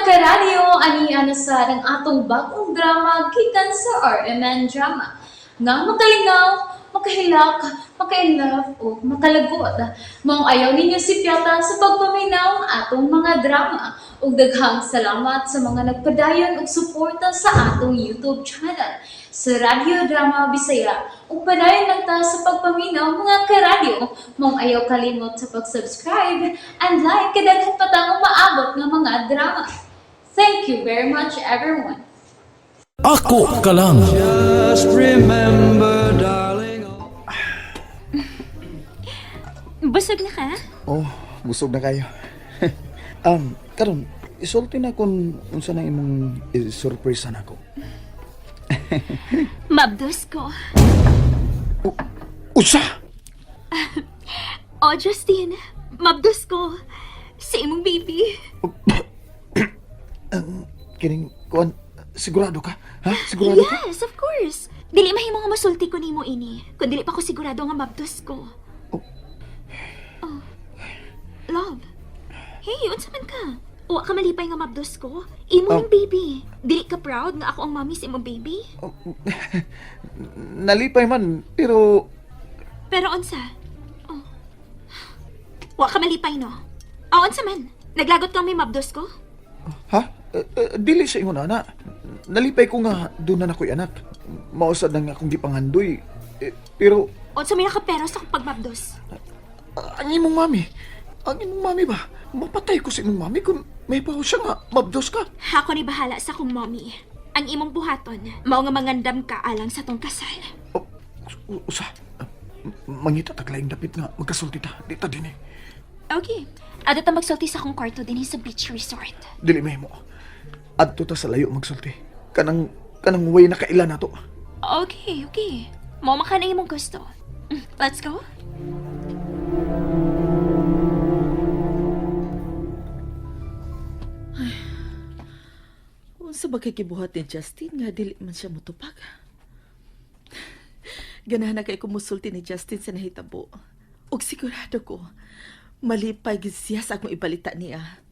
Karadyo, ani na sa ang atong bagong drama gikan sa RMN Drama. Nga makalingaw, makahilak, maka-inlove o makalagot. Maong ayaw ninyo sipyata sa pagpaminaw ang atong mga drama. Ug daghang salamat sa mga nagpadayon og suporta sa atong YouTube channel sa Radyo Drama Bisaya. Ug padayon lang ta sa pagpaminaw, mga karadyo. Maong ayaw kalimot sa pag-subscribe and like kay daghan pa tang umaabot nga mga drama. Thank you very much, everyone. Ako ka lang. Just remember, darling. Busog na ka? Oh, busog na kayo. Karon, isulti na kung unsa na imong surprise na ako. Mabdos ko. Usa! Oh, Justin, mabdos ko. Sa imong baby. Kining kuan, sigurado ka? Ha? Sigurado ka? Yes, of course. Dili mahimo nga masulti ko nimo ini. Kun dili pa ko sigurado nga mabdos ko. Oh. Oh. Love. Hey, unsa man ka? Wa ka malipay nga mabdos ko? Imo Oh. ning baby. Dili ka proud nga ako ang mami sa imong baby? Oh, nalipay man, pero Pero unsa? Oh. Wa ka malipay, no? Oh, unsa man? Naglagot kang may mabdos ko? Ha? Dili sa ingon ana. Nalipay ko nga doon na nakoy anak. Mausad na nga akong gipangandoy. Eh, pero Unsa may nakapero sa akong pagmabdos? Ang imong mami, ang imong mami ba? Mapatay ko sa imong mami kung may bawo siya nga mabdos ka. Ako ni bahala sa akong mommy. Ang imong buhaton, mao nga mangandam ka alang sa tong kasal. Oh, usa. Mangita taglaing dapit nga magkasulti ta. Di ta din eh. Okay. Adto ta magsulti sa akong kwarto dinhi sa beach resort. Dili mahimo. Adto ta sa layo magsulti. Kanang way na kaila nato. Okay, okay. Mao man ka na imong gusto. Let's go. Unsa ba kay gibuhat ni Justin nga dili man siya motupag? Ganahan na kay kumusulti ni Justin sa nahitabo. Ug sigurado ko, malipay gid siya sa akong ibalita niya.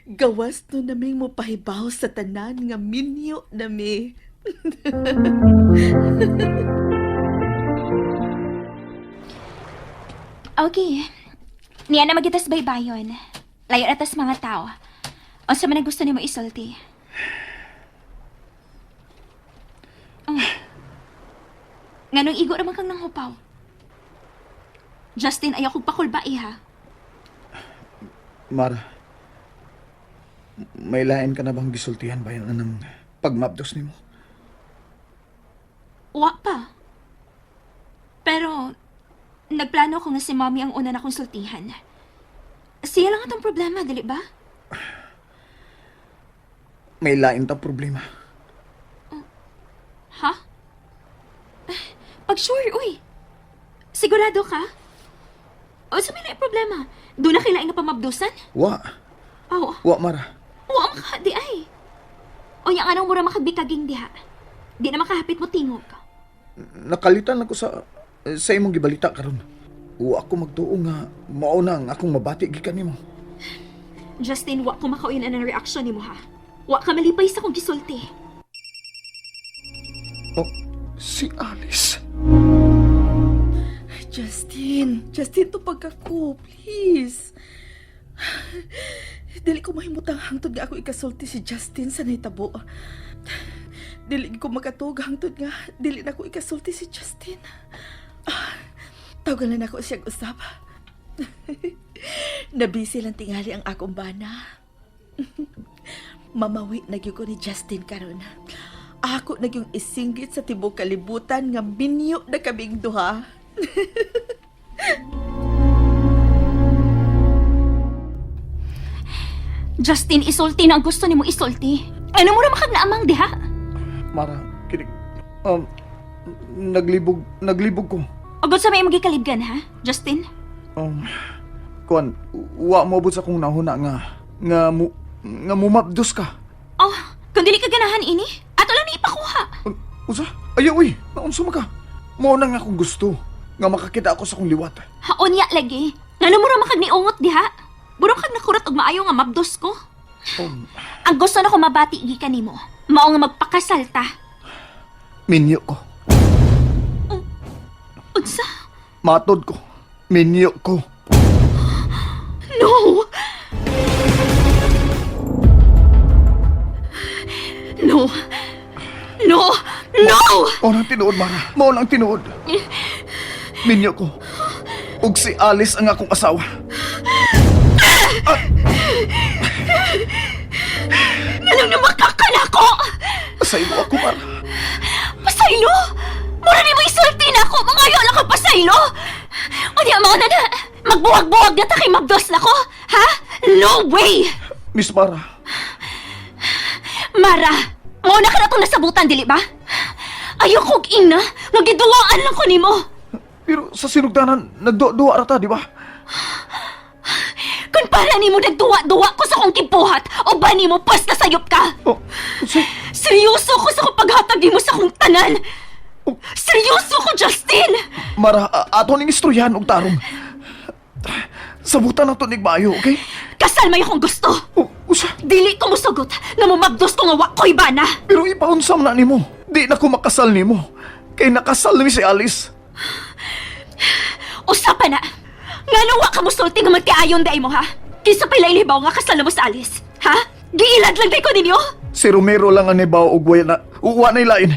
Gawas no naming mo pahibaw sa tanan nga minyo nami. Okay. Niya na magitas baybayon. Layo na tas mga tao. Unsa man ang gusto nimo isulti? Oh. Nganong igo raman kang nanghupaw? Justin, ayaw kong pakulba ha. Mara, may lain ka na bang gisultihan ba yan ng pagmabdos nimo? Wa pa. Pero, nagplano ko nga si Mommy ang una na konsultihan. Siya lang atong problema, dili ba? May lain ta problema. Ha? Pag sure, uy. Sigurado ka? O sa may problema? Doon na kailangan nga pamabdusan? Wa, Oh, wa Mara. wa maka, di ay. O yang anong mura makagbikaging diha. Di na makahapit mo tingog. Nakalitan lang ko sa imong gibalita karon. Wa ako magtuo nga mao na ang akong mabati gikan nimo. Justin, wa ko makauyan ang reaksyon nimo ha. Wa ka malipay sa kong gisulti. Oh, si Alice. Justin, Justin, tupag ako, please. Dili ko mahimutang hangtod nga ako ikasulti si Justin sa nahitabo. Dili ko makatug hangtod nga dili na ako ikasulti si Justin. Ah, tawagan na nako siyang usap. Nabisi lang tingali ang akong bana. Mamawi na gyud ko ni Justin karon. Ako na gyung isinggit sa tibok kalibutan nga minyo na kaming duha. Justin, isulti na ang gusto nimo isulti. Ano mo ra makagnaamang diha? Mara, kinig. Naglibog ko. Agad sa may magikalibgan ha, Justin? Kuan, wa mo abot sa akong nahuna nga mumabdos ka. Oh, kung dili ka ganahan ini, ato lang ni ipakuha. Usa? Ayaw uy, naunsa man ka. Mao na nga akong gusto nga makakita ako sa akong liwat. Haon ya lagi. Ngano mo ra makagniungot diha? Burong kag nakurat og maayo nga mabdos ko. Um, Ang gusto na ko mabati gikan nimo, mao nga magpakasal ta. Minyo ko. Unsa? Matod ko. Minyo ko. No! No! No! No! Mao nang tinuod, Mara. Mao nang tinuod. Minyo ko. Ug si Alice ang akong asawa. Nganong namakakal ako? Pasaylo ako, Mara. Pasaylo? Mura ni mo isulti na ako! Mangayo lang ka pasaylo! Unya mga na na! Magbuwag-buwag na ta kay mabdos na ko! Ha? No way! Miss Mara, Mara! Mao na ka na itong nasabutan, dili ba? Ayoko og ina! Nga giduwaan lang ko nimo! pero sa sinugdanan, nagduwa-duwa ra ta, di ba? Kung para nimo nagduwa-duwa ko sa kong kibuhat, o ba nimo pas na sayop ka? Oh, unsay? Seryoso ko sa kong paghatag nimo sa kong tanan! Oh. Seryoso ko, Justin! Mara, ato ning istoryahan og tarong. Sabutan nato nig maayo, okay? Kasal may akong gusto! Oh, usa. Dili ko musugot nga mumabdos ko nga wa ko'y bana! Pero ipaunsam na nimo. Di na ko makasal nimo. Kay nakasal ni si Alice. Usa pa na! Nga wa ka musulti nga magkaayon day mo, ha? Kinsa pa'y lailibaw nga kasal na mo sa Alice? Ha? Giilad lang day ko ninyo? Si Romero lang ang nibaw og way na uwa na ilain.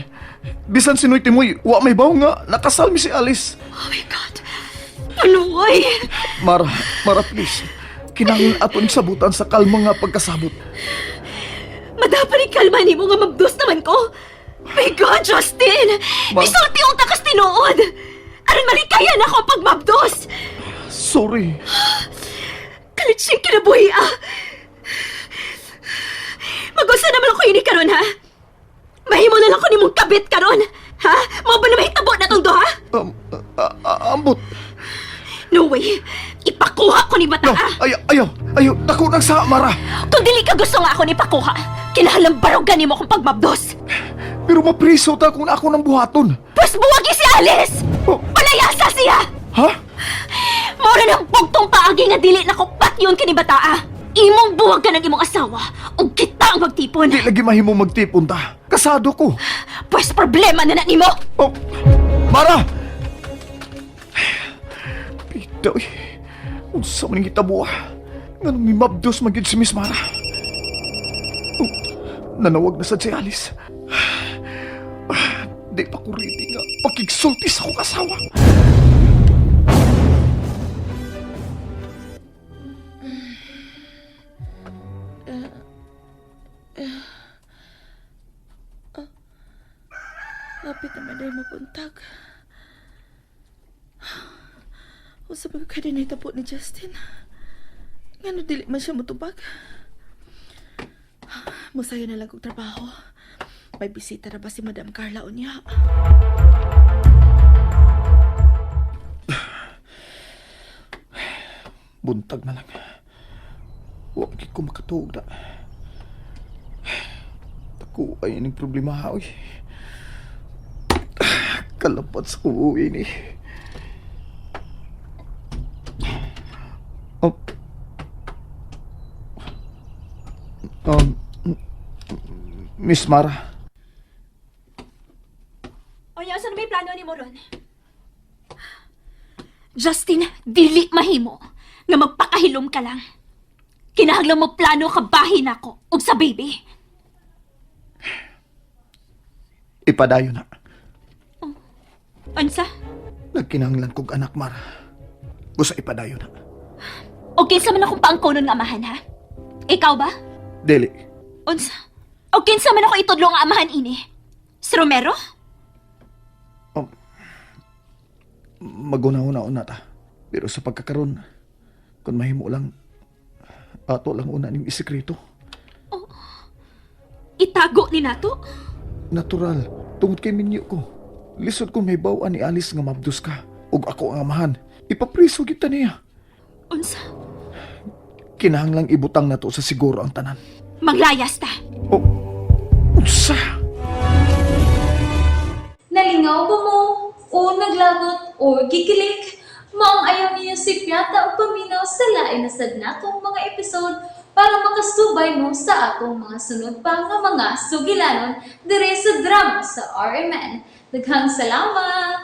Bisan si Noy Timoy, wa may baw nga nakasal mi si Alice. Oh my God! Ano, ay? Mara, Mara please. Kinahanglan ato ning sabutan sa kalma nga pagkasabot. Madapanig kalma nimo nga mabdos naman ko! My God, Justin! Isulti ang takas tinuod! Aron malikayan ako ang pagmabdos! Sorry. Kalit siyang kinabuhi, ah! Magusa naman ako ini karon, ha? Mahimo na lang ko nimong kabit karon, ha? Mao ba na mahitabo na tong duha? Ambot. No way! Ipakuha ko ni bata, No, ah! ayaw, ayaw, ayaw. Dako nang sa Mara. Kung dili ka gusto nga ako ni pakuha, kinahanglan barugan nimo akong pagmabdos! Pero mapriso ta kung ako nang buhaton. Pwes buwagi si Alice! Oh. Palayasa siya! Ha? Mora ng bugtong paagi nga dili na ko patyon kini bataa. Imong buwag ka ng imong asawa ug kita ang magtipon. Di lagi mahimo magtipon ta. Kasado ko. Pwes problema na na nimo. Oh, Mara! Pita, uy. Unsa man ang hitabo, ah. Nganong mimabdos man gyud si Miss Mara. Oh, nanawag na sad si Alice. Di pa ko ready nga pakigsulti sa akong asawa. Lapit naman dahil mabuntag. Unsa ba kay nahitabo ni Justin? Ngano dili man siya motubag? Musayo na lang kog trabaho. May bisita na ba si Madam Carla unya? Buntag na lang. Wa gyud ko makatuog na. Dako ay ining problema ha, oy. Kalapat sa kuuwi ni. Oh. Miss Mara, Onya, usa na may plano nimo ron? Justin, dili mahimo nga magpakahilom ka lang. Kinahanglan mo plano ka bahin ako ug sa baby. ipadayon na. Unsa? Nagkinahanglan kog anak, Mara. Busa ipadayon na. O kinsa man akong paangkonon nga amahan ha? Ikaw ba? Dili. Unsa? O kinsa man ako itudlo nga amahan ini? Si Romero? Maguna-una-una ta. Pero sa pagkakaroon, kung mahimo lang, ato lang una ning isekreto. Itago ni nato? Natural, tungod kay minyo ko. Lisod kung may bawaan ni Alice nga mabdos ka. Ug ako ang amahan. Ipapriso kita niya. Unsa? Kinahanglang ibutang nato sa siguro ang tanan. Maglayas ta. O, unsa? Nalingaw ba mo? O naglagot? O gikilig? Maong ayaw niyo si Piata o paminaw sa lain na sad natong mga episode para makasubay mo sa atong mga sunod pa nga mga sugilanon dire sa drama sa RMN. Daghang salamat!